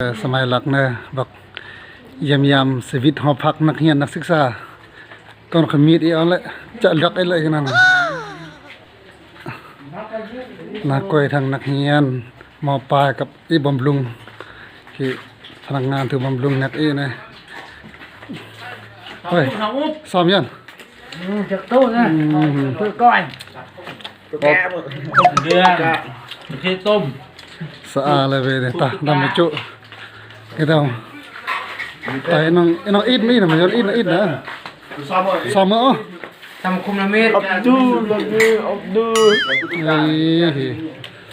ສະໄໝລັກເນີ ບັກຢ້ຽມຢາມຊີວິດຫໍພັກນັກຮຽນນັກສຶກສາ ກ່ອນຂະມິດອີກເອົາແຫຼະ ຈະລັກອີກແຫຼະ ນັ້ນ ນາກ້ອຍທັງນັກຮຽນ ມ.ປາຍ ກັບອີບຳລຸງ ທີ່ພະນັກງານຖືບຳລຸງນັກອີນະ ເຮີ້ຍ ຊ້ອມຍັງ ອືມ ຈັກໂຕນະ ອືມ ຄືກ້ອຍ ເດືອນ ເຮັດຕົ້ມ ສະອາດເລີຍເວີຍ ຕາ ດຳມະຈຸ ກະດຳ ຕາ ນ້ອງ ນ້ອງອິດ ມີນະ ມາຍ້ອນອິດນະ ອິດນະ ຊາວເມືອງ ຊາວເມືອງ ອອກດູ ອອກດູ ເອີຍ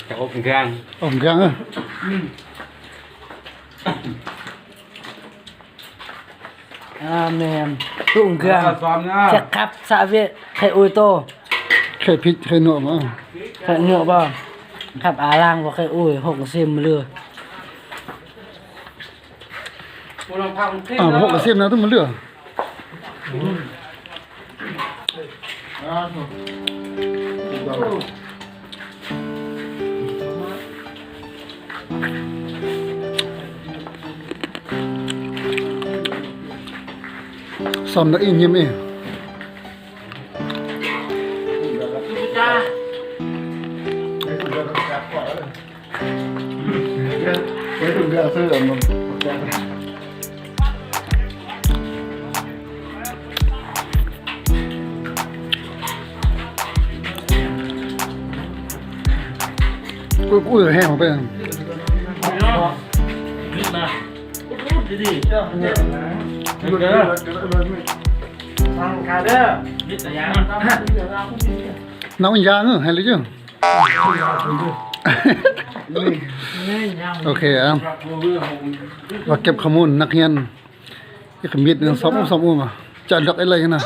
ຈະອົບເຄື່ອງ ອົບເຄື່ອງ ອືມ ອາ ແມ່ນ ຕຸງເຄື່ອງ ເອີ ຊອມນະ ແຊບຄັບ ສະເວດ ໄຂ່ອຸຍໂຕ ໄຂ່ພິດ ໄຂ່ນົວມາ ໄຂ່ນົວບໍ່ ຄັບອາລາງບໍ່ ໄຂ່ອຸຍ ຫົກກະຊິມເລີຍ ອາ ຫົກກະຊິມນະ ຕ້ອງມາເລືອກ ຊອມດາອີຍິ້ມອີ ອຸ້ຍ ແຫ້ງໄປ ນ້ຳມັນຢາງ ເອີ ໃຫ້ເລີຍ ໂອເຄ ເອົາ ມາເກັບຂໍ້ມູນນັກຮຽນ ອີກຂະມິດໜຶ່ງ ຊອບອຸ້ມ ຊອບອຸ້ມ ຈະລັກໄອ້ໄລນະ